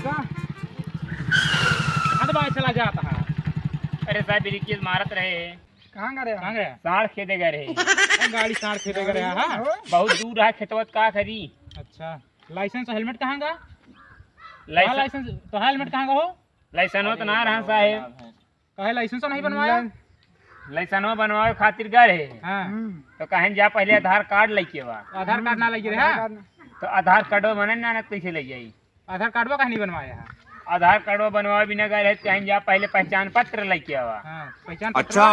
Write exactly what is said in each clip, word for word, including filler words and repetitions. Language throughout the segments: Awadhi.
का? हाँ तो भाई चला जाता है। अरे साहब, ब्रेक मारत रहे। कहाँ गए रहे? कहाँ गए? साँड़ खेदे गए रहे। अरे गाड़ी साँड़ खेदे गए रहे, हाँ? बहुत दूर है खेतवा, का करी? अच्छा, लाइसेंस हेलमेट कहाँ का? लाइसेंस लाइसेंस तो हेलमेट कहाँ का हो? लाइसेंस तो ना रहा साहेब। काहे लाइसेंस नहीं बनवाया? लाइसेंसवा बनवावे खातिर गए रहे। हाँ। हम्म। तो कहें जा पहले आधार कार्ड लेके आवा। आधार कार्ड ना लेके रहे, आधार हाँ? कार्ड ना। तो आधार कार्डवा बने ना, ना कैसे ले जाई? आधार कार्डवा काहे नहीं बनवाया है? आधार कार्डवा बनवावे बिना गए रहे, कहें जा पहले पहचान पत्र लेके आवा। हाँ, पहचान पत्र। अच्छा,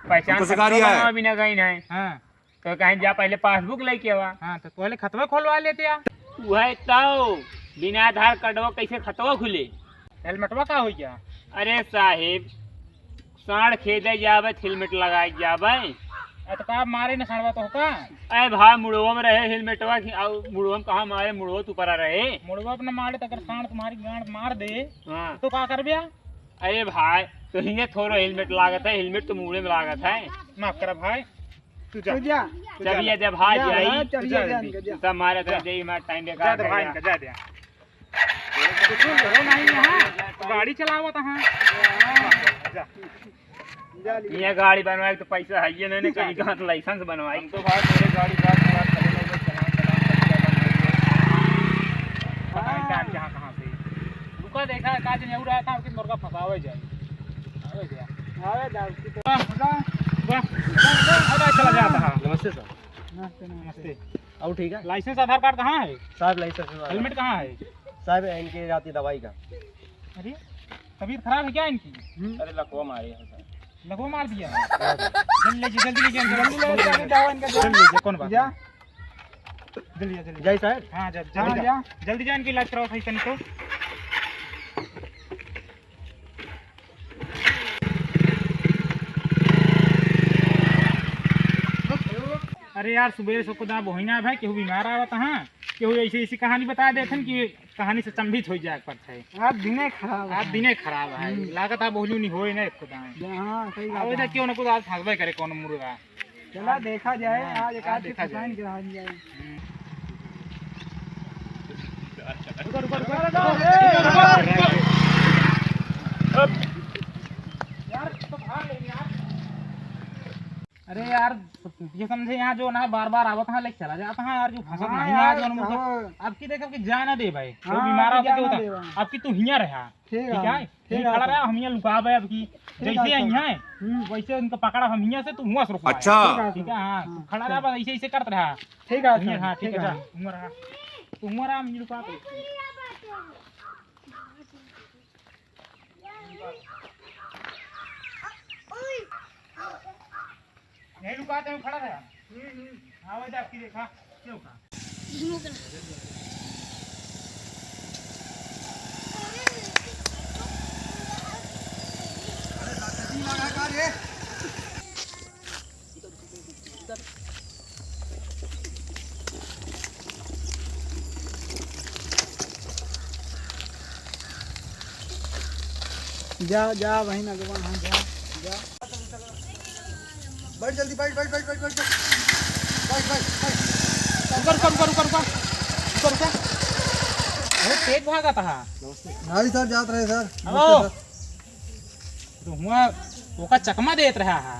पहचान हमको सिखा पत्र रिया है। बनवावे बिना गए नहीं। हाँ। तो कहें जा पहले पासबुक लेके आवा। हाँ, तो पहले खतवा खोलवा लेते आ। वह तो बिना आधार कार्डवा कैसे खतवा खुले? हेलमेटवा का हो गया? अरे साहेब, साँड़ खेदे जावे, हेलमेट लगाए जावे। अ, तो का मारे न साँड़वा तो का? अरे भाई, मुड़वा में रहे हेलमेटवा की, आउ मुड़वा में कहाँ मारे, मुड़वा तो ऊपर रहे। मुड़वा अपना मारे तो अगर साँड़ तुम्हारी गांड मार दे, हाँ। तो का करबे? अरे भाई, तो हिंगे थोड़ो हेलमेट लागत है, हेलमेट तो मुड़े में लागत है। माफ करा भाई, तू जा। तू जा। तू जा। चलिए, जब भाई जा, जाई, हाँ, चलिए, तू जा जा, जल्दी। जा। सब मारे जा। कर दे, मार टाइम बेकार जा दे कर भाई, जा। इनका जा दे। कुछ हो नहीं यहाँ, गाड़ी चलावत हाँ। जा। जा ले। ये गाड़ी बनवाए तो पैसा है ये नहीं, नहीं कहीं कहाँ लाइसेंस बनवाई। हम तो भाई मेरे गाड़ी का पूरा चले नहीं, बस चलान, चलान, चलान, चलान। पता नहीं टाइम कहाँ, कहाँ से। रुका देखा, का जन यहू रहा था कि मुर्गा फंसावे जाए। आवे जा। आवे जा, उसकी तो वाह, वाह, वाह, चला जाता है। नमस्ते सर। नमस्ते, नमस्ते। नमस्ते। और ठीक है? लाइसेंस, आधार कार्ड कहाँ है? साहब, लाइसेंस है। हेलमेट कहाँ है? साहब, इनके जाती दवाई का। अरे, तबीयत खराब है क्या इनकी? हम्म। अरे, लकवा मारे हैं साहब। लकवा मार दिया? हाँ, सर। जल्दी ले, जल्दी ले, जल्दी ले, जल्दी ले, जल्दी ले, जाओ इनका, जाओ। जल्दी ले, कौन बात जा। है? जल्दी जा, जल्दी जा। जाए साहब? हाँ, जा, हाँ, जल्दी जा। जा। जल्दी जा, इनकी इलाज कराओ सही तनी तो। अरे यार, सुबेरे से खुदा बोहिना भाई, केहू बीमार आवत हाँ, केहू ऐसी ऐसी कहानी बता देथन कि कहानी से चंभित हो जाए पड़त है। आज दिने खराब आज है। दिने खराब है। हम्म। लागत है बोहली नहीं होए ना खुदा। हाँ, सही बात आवे है। तो क्यों ना कुछ आज फंसबे करे कौन मुर्गा। चला देखा जाए, हाँ, आज एक हाँ, आध देखा फंसाइन जाए। के रहा जाए। हम्म। रुको, रुको, रुको, रुको। यार, तो भाग ले यार। अरे यार, ये समझे यहाँ जो ना बार बार आवत हाँ, लेके चला जाता हाँ यार, जो फंसत हाँ नहीं यार, आज जौन मुझे तो अब की देख, अब की जाए ना दे भाई, वो हाँ, बीमार अब होता क्या होता। ना दे भाई। अब की तू हियाँ रहा, ठीक ठीक है, है, ठीक ठीक है खड़ा सर। रहा, हम यहाँ लुकाबे अब की। ठीक है जैसे सर। आई है, हम्म। वैसे उनका पकड़ा हम यहाँ से, तू हुआ से रुकवा। अच्छा। ठीक है, ठीक है, हाँ, तू हाँ, खड़ा रहा, ठीक। बस ऐसे ऐसे करत रहा। ठीक है सर, हाँ, ठीक ठीक है, है। जा, हुआ रहा, तू हुआ रहा, हम यहाँ लुकाबे। यही रुका, तू खड़ा रहा। हाँ, वही जा, आपकी देखा, क्यों का? जा, जा, वहीं ना, हाँ, जा, जा। बैठ जल्दी, बैठ, बैठ, बैठ। बैठ, बैठ, बैठ। रुका, रुका, रुका, रुका, रुका। रुका, रुका। बहुत तेज भागत हा। नहीं सर, जात रहे सर। हेलो। नमस्ते सर। तो हुआ, ओका चकमा देत रहा हा।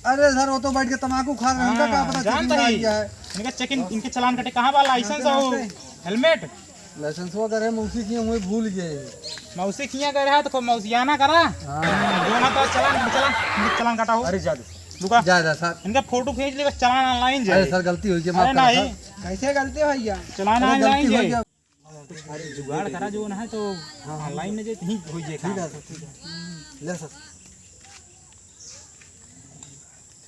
अरे सर, वो तो बैठ के तमाकू खा रहे हैं, इनका हाँ, का पता जानता चेकिंग है। आई है। इनका चेकिंग, इनके चालान कटे, कहाँ बा लाइसेंस नमस्ते, और नमस्ते। हेलमेट? लाइसेंसवा करे मौसी किहाँ हुए भूल गए। मौसी किहाँ गए रहा तो खूब मौसियाना करा। हाँ। जो ना तो चालान, चालान, चालान काटा हो। अरे जा दे। रुका। जा, जा सर। इनका फोटो खींच ले, बस चालान ऑनलाइन जाए। अरे सर, गलती हो गई, माफ अरे करा नहीं। सर। कैसे गलती हो गया? चालान अरे ऑनलाइन गलती हो जाए। गया। अरे जुगाड़ करा जो ना है तो हाँ, हाँ। ऑनलाइन में जाए तो ही हो जाए ठीक काम। है सर, ठीक है। ले सर।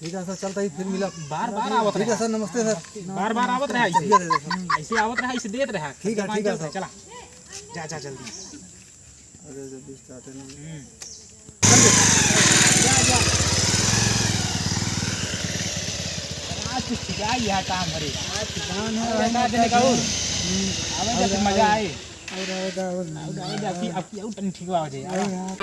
ठीक है सर, चलता ही फिर मिला। बार बार आवत ठीक है रहा। सर, नमस्ते सर। बार बार आवत रहा ऐसे। ठीक है सर। ऐसे आवत रहा, ऐसे देत रहा। ठीक है, ठीक है सर। चला। जा, जा जल्दी। अरे जल्दी start है ना। हम्म। जा, जा। आज कुछ छिपाई है काम भरे। आज जान है, अरे आज ना जाने का और। हम्म। आवे जा, फिर मजा आए। और आवे जा, और। आवे जा, आवे जा, अबकी, अबकी और तनी ठीक हो जाए। अरे यार।